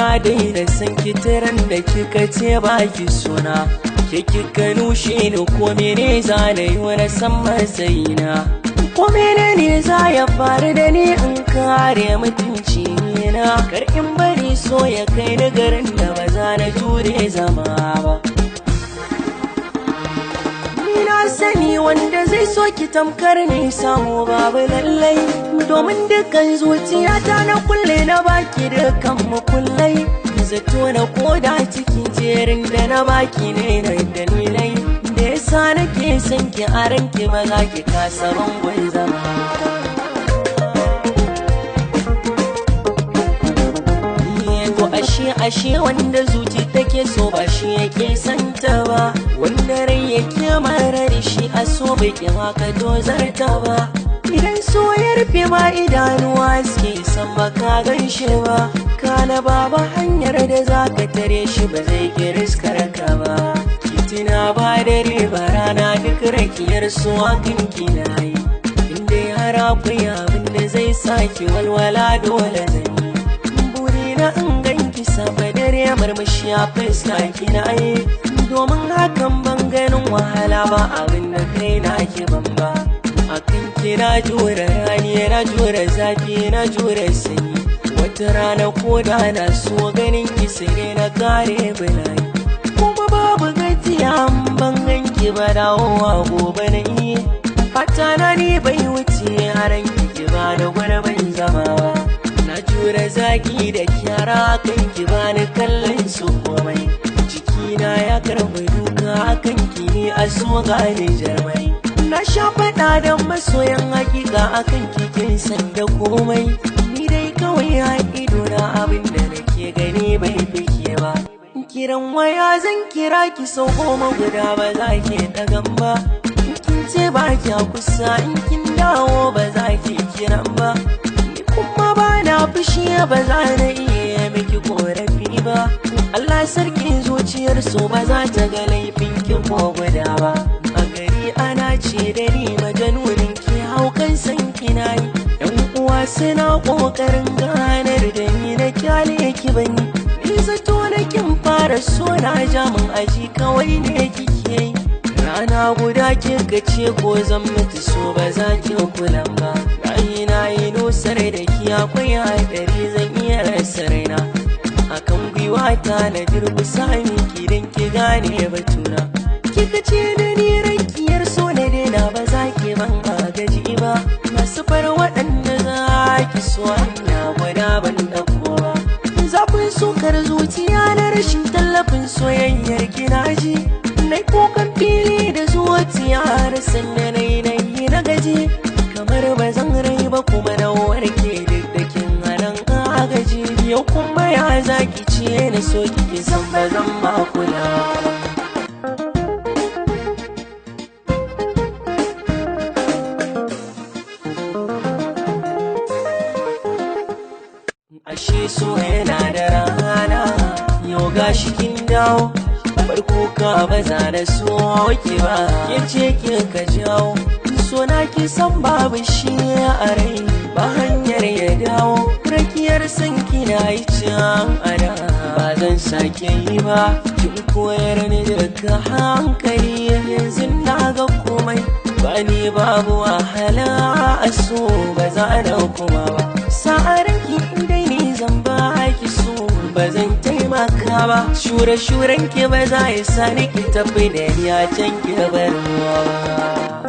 na daina san kitiran da kika ce ba ki suna. Ke kika nushe ni ko mene za na yi wani san matsayina. Ko mene za ya faru da ni in kare mutunci na. Kar in bari so ya kai ni garin da ba za na jure zama ba. Ni na sani wanda zai so ki tamkar ni samu babu lallai. Domin dukkan zuciyata na kulle na baki dukkan mukullai. Zato na koda cikin jerin da na baki ne na dalilai da yasa nake son ki a ranki ba za ki kasa bangon zama. To ashe wanda zuci take so ba shi yake santa ba, wanda rai yake marar shi a so bai ki haka dozarta ba. Idan so ya rufe ma idanuwa suke san baka ganshe ba, kana babu hanyar da za ka tare shi ba zai kiriskar ka ba. Kitina ba dare ba rana duk rakiyar su akan kina yi, inda har akwai abin da zai saki walwala dole zan yi. Burina in ganki safe dare murmushi a fuska kina yi, domin hakan ban ganin wahala ba abin da kai na ki ban ba. Akan ki na jure rani na jure zafi na jure sanyi, wata rana ko da na so ganin ki sai na kare bala'i. Kuma babu gajiya ban ganki ba dawowa gobe na yi, fata na ni bai wuce haran ki ba da gurbin zama ba. Na jure zaki da kyara kan ki ba ni kallon su komai, jikina ya karɓi duka akan ki ni a so gane jarmai. Na sha faɗa don masoyan hakika akan kikin san da komai, ni dai kawai a ido na abin da nake gani bai fike ba. Kiran waya zan kira ki sau 10 guda ba za ki ɗagan ba, in kin ce ba kya kusa in kin dawo ba za ki kiran ba. Ni kuma ba na fushi ba za na iya miki korafi ba, Allah sarkin zuciyar so ba za ta ga laifin ki ko guda ba. A gari ana ce da ni majanunin ki haukan san kina yi, yan uwa suna kokarin ganar da ni na kyale ki bani. Ni zato na kin fara so na jamin aji kawai ne kike yi, rana guda kika ce ko zan mutu so ba za ki kula ba. Na yi nusar da ki akwai haɗari zan iya rasa raina, akan gwiwata na durƙusa miki don ki gane batuna. Kika ce da ni rakiyar so na daina ba za ki ban agaji ba, masu far waɗanda za ki so hanya guda ban ɗauko ba. Zafin sukar zuciya na rashin tallafin soyayyar kina ji, na kukan fili da zuciya har sanda na yi na gaji, kamar ba zan rai ba kuma na warke duk da kin hanan agaji. Yau kuma ya zaki ce na so kike san ba zan ba kula. Ashe so yana da rana, yau gashi kin dawo, bar kuka ba za na so ki ba, ke ce kika jawo. So na ki san babu shi a rai ba hanyar ya dawo, rakiyar san kina yi can ana ba zan sake yi ba. Kin koyar ni daga hankali yanzu na ga komai, ba ni babu wahala a so ba za na kuma ba. Sa'aranki dai ni zan ba ki so ba zan taimaka ba, shure-shuren ki ba za ya sa ni ki tafi da ni a can ki bar ba.